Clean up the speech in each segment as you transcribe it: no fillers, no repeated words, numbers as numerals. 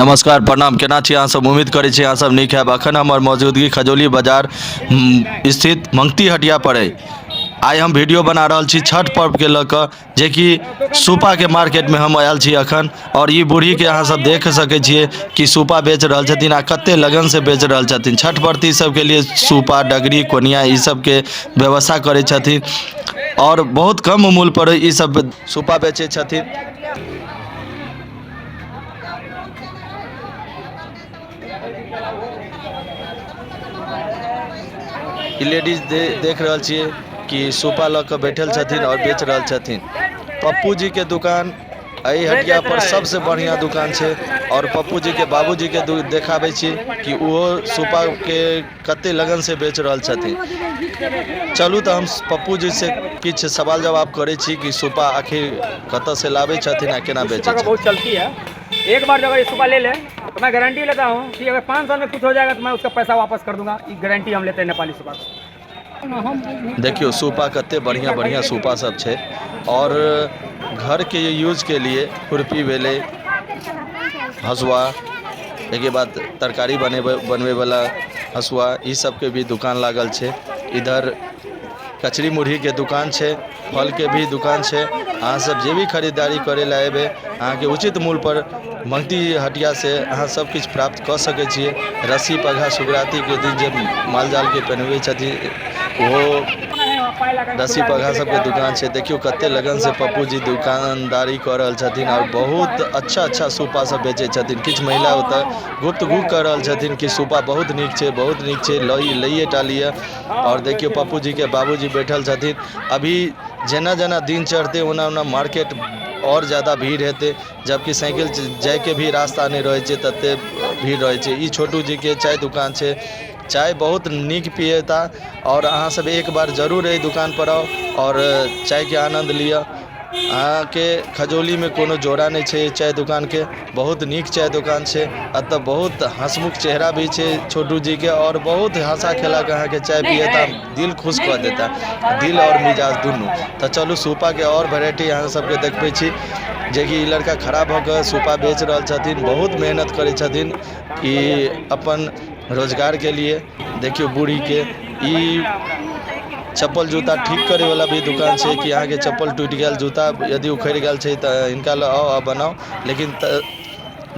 नमस्कार, प्रणाम। केना छी अहाँ सब? उम्मीद करै छी अहाँ सब नीक हैब। अखन हमर मौजूदगी खजौली बाजार स्थित मंगती हटिया पर अइ। आइ हम वीडियो बना रहल छी छठ पर्वके लऽ कऽ, जेकि सुपाके मार्केटमे हम आयल छी अखन। आओर ई बूढ़ीके अहाँ सब देख सकै छियै कि सुपा बेच रहल छथिन आ कते लगनसँ बेच रहल छथिन। छठ व्रती सबके लिए सुपा, डगरी, कोनिया ई सबके व्यवस्था करै छथिन आओर बहुत कम मूल्य पर ई सब सुपा बेचै छथिन। ई लेडीज देख रहल छियै कि सोफा लऽ कऽ बैठल छथिन आओर बेच रहल छथिन। पप्पू जी के दुकान एहि हटिया पर सबसे बढ़िया दुकान छै। आओर पप्पू जी के बाबूजी के देखाबै छी कि ओहो सोफा के कते लगन से बेच रहल छथिन। चलू तऽ हम पप्पू जी से किछु सवाल जवाब करै छी कि सोफा आखिर कतऽ से लाबै छथिन आ केना बेचै का छथिन। बहुत चलती है। एक बार जब अगर सूपा ले ले तो मैं गारंटी लेता हूँ कि अगर 5 साल में कुछ हो जाएगा तो मैं उसका पैसा वापस कर दूंगा। ये गारंटी हम लेते हैं नेपाली सूपा का। देखियौ, सोफा कते बढ़िया बढ़िया सोफा सब छै। और घर के यूज के लिए खुरपी भेलै, हसुआ, एहिके बाद तरकारी बनेबै बनबैवला हसुआ, ई सबके भी दुकान लागल छै। इधर कचरी मुरही के दुकान छै, फल के भी दुकान छै। अहाँ सब जे भी खरीदारी करै लए एबै, अहाँके उचित मूल्य पर मंगती हटिया से अहाँ सब किछु प्राप्त कऽ सकै छियै। रस्सी, पघा, सुगराती के दिन जे माल जाल के पहिनबै छथिन, ओहो रस्सी पघा सबके दुकान छै। देखियौ, कते लगन से पप्पू जी दुकानदारी कऽ रहल छथिन आओर बहुत अच्छा अच्छा सोफा सब बेचै छथिन। किछु महिला ओतऽ गुप्तगू कऽ रहल छथिन कि सोफा बहुत नीक छै, बहुत नीक छै, लइए टा लिअ। आओर देखियौ, पप्पू जी के बाबूजी बैठल छथिन। अभी जेना जेना दिन चढ़तै, ओना ओना मार्केट आओर ज्यादा भीड़ हेतै, जबकि साइकिल जाइके भी रास्ता नहि रहै छै, तते भीड़ रहै छै। ई छोटू जीके चाय दुकान छै। चाय बहुत नीक पिएता आओर अहाँ सब एक बार जरूर एहि दुकान पर आउ आओर चायके आनन्द लिअ। अहाँके खजौलीमे कोनो जोड़ा नहि छै चाय दुकानके। बहुत नीक चाय दुकान छै। एतऽ बहुत हँसमुख चेहरा भी छै छोटू जीके आओर बहुत हँसा खेला कऽ अहाँके चाय पिएता, दिल खुश कऽ देता, दिल आओर मिजाज दुनू। तऽ चलू, सूपाके आओर वेराइटी अहाँ सबके देखबै छी, जेकि ई लड़का खड़ा भऽ कऽ सूपा बेच रहल छथिन। बहुत मेहनत करै छथिन ई अपन रोजगारके लिए। देखियौ बूढ़ीके। ई चप्पल जूता ठीक करे वाला भी दुकान छै कि अहाँके चप्पल टूटि गेल, जूता यदि उखड़ि गेल छै, तऽ हिनका लग आउ आ बनाउ। लेकिन तऽ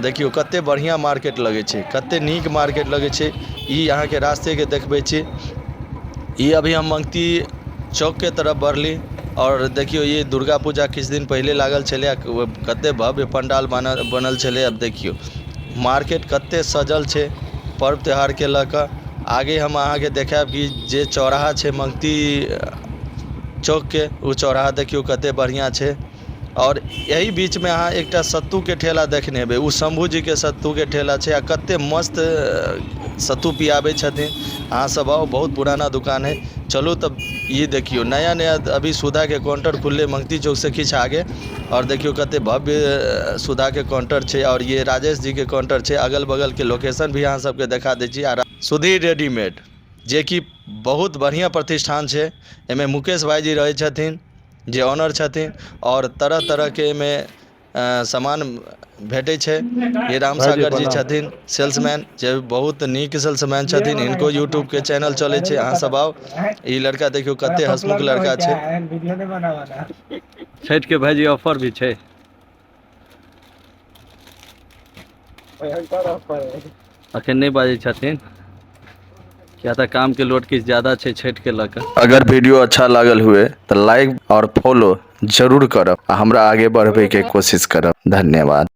देखियौ, कते बढ़िआँ मार्केट लगै छै, कते नीक मार्केट लगै छै। ई अहाँके रास्तेके देखबै छी। ई अभी हम मंगती चौकके तरफ बढ़ली आओर देखियौ, ई दुर्गा पूजा किछु दिन पहिले लागल छलै। कते भव्य पंडाल बनल बनल छलै। आब देखियौ, मार्केट कते सजल छै पर्व त्योहारके लऽ कऽ। आगे हम अहाँके देखायब कि जे चौराहा छै मंगती चौकके, ओ चौराहा देखियौ, कते बढ़िआँ छै। आओर एहि बीचमे अहाँ एकटा सत्तूके ठेला देखने हेबै। ओ शम्भू जीके सत्तूके ठेला छै आ कते मस्त सत्तू पियाबै छथिन। अहाँ सब आउ, बहुत पुराना दुकान है। चलू तब, ई देखियौ, नया नया अभी सुधाके काउंटर खुललै मंगती चौक से किछु आगे। आओर देखियौ, कते भव्य सुधाके काउंटर छै आओर ये राजेश जीके काउंटर छै। अगल बगलके लोकेशन भी अहाँ सबके देखा दै छी। आ सुधीर रेडीमेड, जेकि बहुत बढ़िआँ प्रतिष्ठान छै। एहिमे मुकेश भाइजी रहै छथिन, जे ऑनर छथिन, आओर तरह तरहके एहिमे सामान भेटै छै। ये राम भाइजी, सागर जी प्रणाम। छथिन सेल्समैन, जे बहुत नीक सेल्समैन छथिन। हिनको यूट्यूबके चैनल चलै छै। अहाँ सब आउ। ई लड़का देखियौ, कते हंसमुख लड़का छै। छठि के भाईजी ऑफर भी छै। अखन नहि बाजै छथिन, किया तऽ कामके लोड किछु ज्यादा छै छठिके लऽ कऽ। अगर वीडियो अच्छा लागल हुए तऽ लाइक और फॉलो जरूर करब आ हमरा आगे बढ़बैके कोशिश करब। धन्यवाद।